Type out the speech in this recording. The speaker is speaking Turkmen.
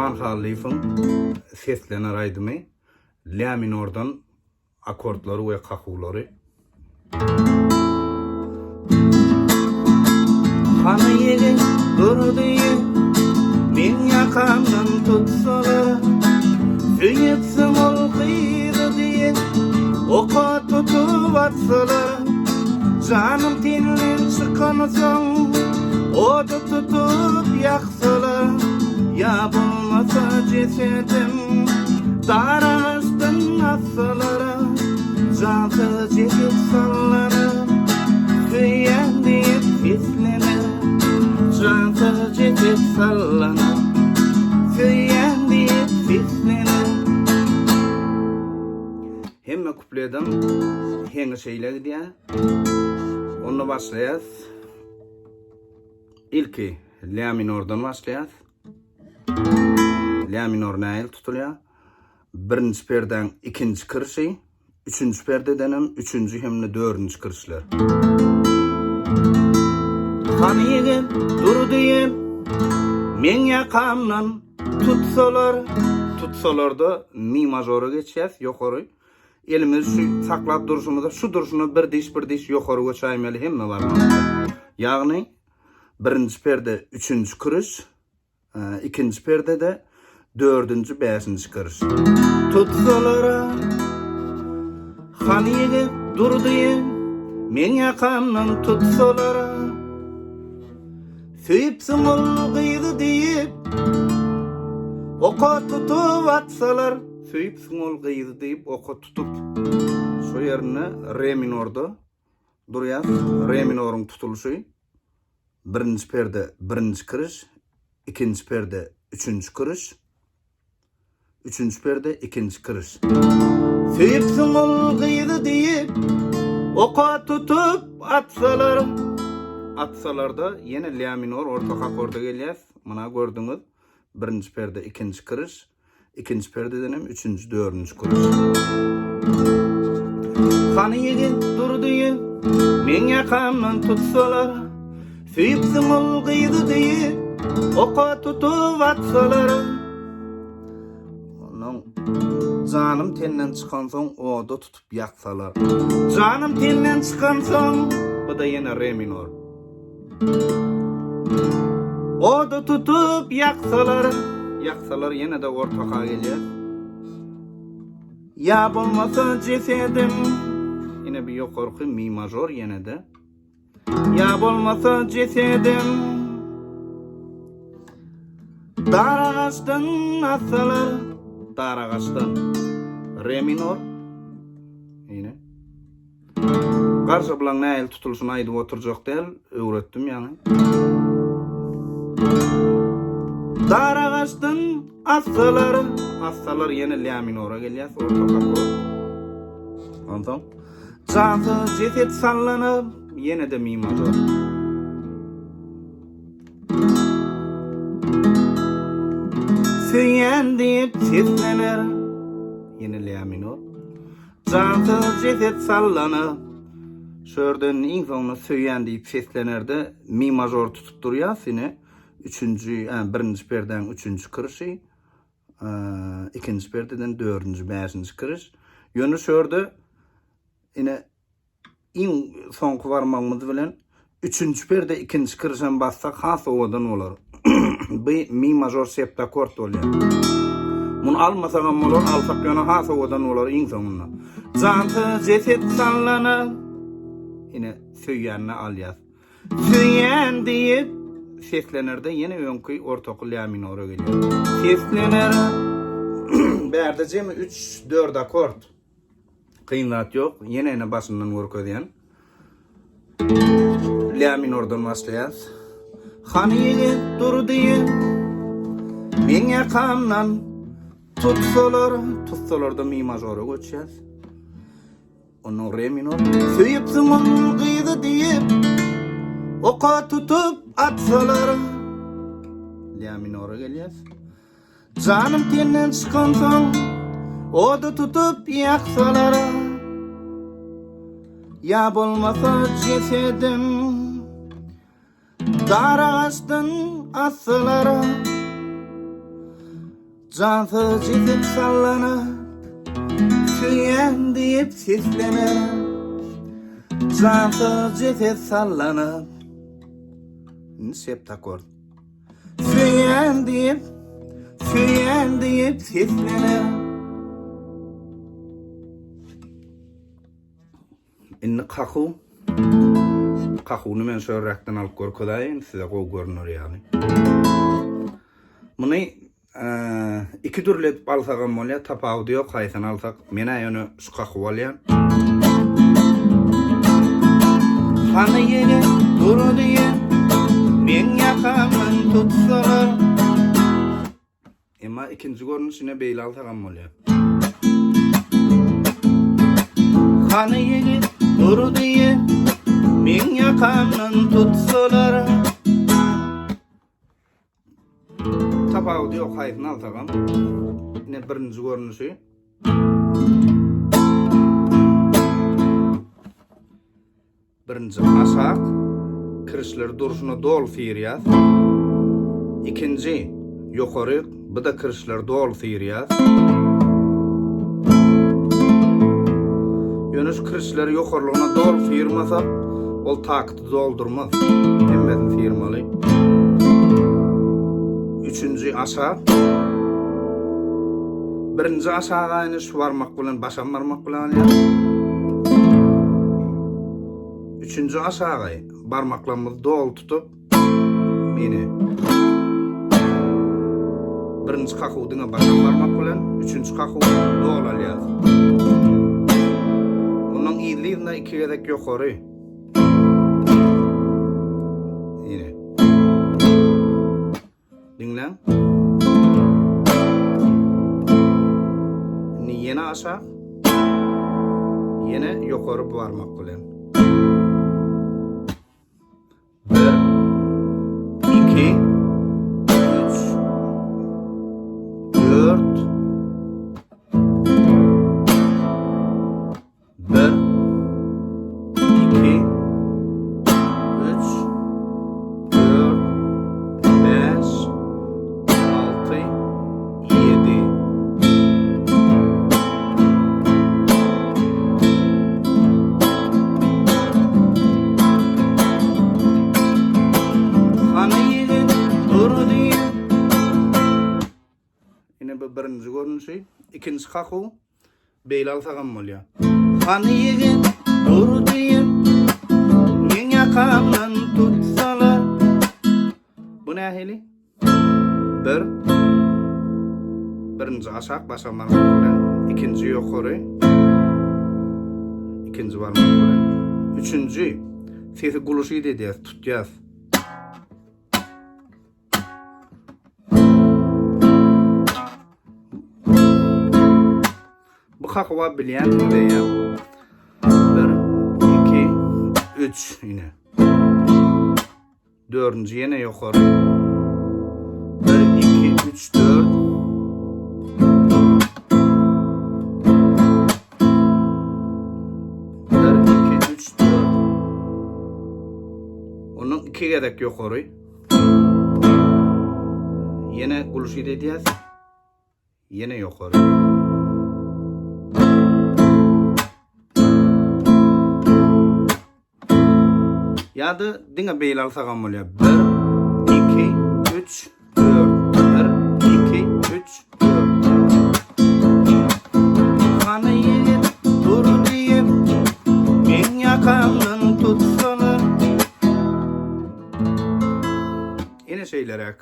Gurban Hallyýewiň Seslener aýdymy Lä minordan akordlary we kakuwlary. Hany ýigit durdy meň ýakamdan tutsalar Söýüpsiň ol gyzy diýip oka tutup atsalar Janym tenden çykansoň oda tutup ýaksalar Ýa bolmasa jesedim dar agaçdan assalar Jansyz jeset sallanyp söýýän diýip seslener Jansyz jeset sallanyp söýýän diýip seslener Hemme kupledem heňi şeýle gidýär. Onda başlaýas. Ilki lä minordan başlaýas. Lä minor nähili tutulýar? Birinji perdäň ikinji kirşi, üçünji perdedenem üçünji hem-de dördünji kirşler. Hany ýigit, dur diýip, meň ýakamdan tutsalar, tutsalar-da mi mažora geçýäs, ýokary. Elimizi şu saklap durşumyza, şu durşuna bir diş, bir diş ýokary göçäýmeli hemme barmagymyza. Ýagny, birinji perde üçünji kiriş, Ikinji perdede dördünji, bäşinji kiriş. Tutsalara Hany ýigit Durdy meň ýakamdan tutsalara Söýüpsiň ol gyzy diýip Oka tutup atsalar Söýüpsiň ol gyzy diýip oka tutup Şo ýerinde re minorda durýas. Re minoryň tutulyşy Birinji perde birinji kiriş, ikinji perde üçünji kiriş, üçünji perde ikinji kiriş. Söýüpsiň ol gyzy diýip, oka tutup atsalar. Atsalarda ýene lä minor orta akorda gelýäs. Muna gördüňiz. Birinji perde ikinji kiriş, Ikinji perdeden hem üçünji, dördünji kurs. Hany ýigit Durdyýew, meň ýakamdan tutsalar, Söýüpsiň ol gyzy diýip, oka tutup atsalar. Onnoň janym tenden çykansoň oda tutup ýaksalar. Janym tenden çykansoň, bu-da ýene re minor. Oda tutup ýaksalar, ýaksalar ýene-de ortaka gelýär. Ýa bolmasa jesedim, ine bir ýokarky mi mažor ýene-de. Ýa bolmasa jesedim, dar agaçdan assalar, dar agaçdan re minor. Ine. Garşy bulaň nähili tutulyşyny aýdyp oturjak däl, öwretdim ýaňy. Dar agaçdan assalar, assalar ýene lä minora gelýär, orta akord. Onsoň jansyz jeset sallanyp, ýene-de mi mažor. Söýýän diýip seslener, ýene lä minor. Jansyz jeset sallana, Şu ýerden iň soňunda söýýän diýip seslenerde mi mažor tutup durýas ine üçünji, ä, birinji perdäň üçünji kirişi, ikinji perdeden dördünji, bäşinji kiriş. Ýöne şu ýerde ine Iň soňky barmagymyz bilen üçünji perde ikinji kirişem bassak has owadan bolar. Bu mi mažor septakord bolýar. Muny almasagam bolar, alsak ýöne has owadan bolar iň soňunda. Jansyz jeset sallana ine söýýänini alýas. Söýýän diýip seslenerde ýene öňki ortaky lä minora gelýär. Seslener bärde jemi 3-4 akord. Kyn zat ýok. Ýene ene başyndan görkezýän. Lä minordan başlaýas. Hany ýigit Durdy Meň ýakamdan tutsalar, tutsalarda mi mažora göçýäs. Ondan re minor. Söýüpsiň ol gyzy diýip, oka tutup atsalar. Lä minora gelýäs. Janym tenden çykansoň, oda tutup ýaksalar, Ýa bolmasa jesedim dar agaçdan assalar. Jansyz jeset sallanyp, Söýýän diýip seslener. Jansyz jeset sallanyp, Indi septakord. Söýýän diýip, söýýän diýip seslener. Indi kakuw. Kakuwyny men şu ýerräkden alyp görkezäýin, size gowy görüner ýaly. Muny iki dürli edip alsagam bolýar, tapawudy ýok haýsyny alsak. Men-ä ýöne şu kakuwy alýan. Hany ýene dur diýen, meň ýakamdan tutsalar. Emma ikinji görnüşine beýle alsagam bolýar. Hany ýigit dur diýe, meň ýakamdan tutsalar. Tapawudy ýok haýsyny alsagam. Ine birinji görnüşi. Birinji aşak kirişleri durşuna doly syrýas. Ikinji ýokary bu-da kirişleri doly syrýas. Ýöne şu kirişleri ýokarlygyna doly syrmasak, ol takty doldurmaz. Hemmesini syrmaly. Üçünji aşak. Birinji aşagaýyny şu barmak bilen başam barmak bilen alýas. Üçünji aşagaý barmaklarymyzy doly tutup meni birinji kakuw diňe başam barmak bilen, üçünji kakuw doly alýas. Ondan yzly-yzyna iki gezek ýokary. Ine. Diňläň. Indi ýene aşak. Ýene ýokary barmak bilen. 1 2 3 4 Bir, iki, üç, dört, bäş, alty, ýedi. Hany ýigit, dur diýip. Ine bu birinji görnüşi. Ikinji kakuw. Beýle alsagam bolýar. Hany ýigit, dur diýip, meň ýakamdan tutsalar. Bu nähili? Bir. Birinji aşak başa barmak bilen, ikinji ýokary. Ikinji barmak bilen. Üçünji sesi guluşyt edýäs, tutýas. Bu kakuwa bilýänsiňiz eýýäm. 1 2 3 ine. Dördünji ýene ýokary. 1 2 3 4 1 2 3 4 Ondan iki gezek ýokary. Ýene gulşyt edýäs. Ýene ýokary. Ýa-da diňe beýle alsagam bolýar. 1 2 3 4 1 2 3 4 Hany ýigit dur diýip, meň ýakamdan tutsana. Ine şeýleräk.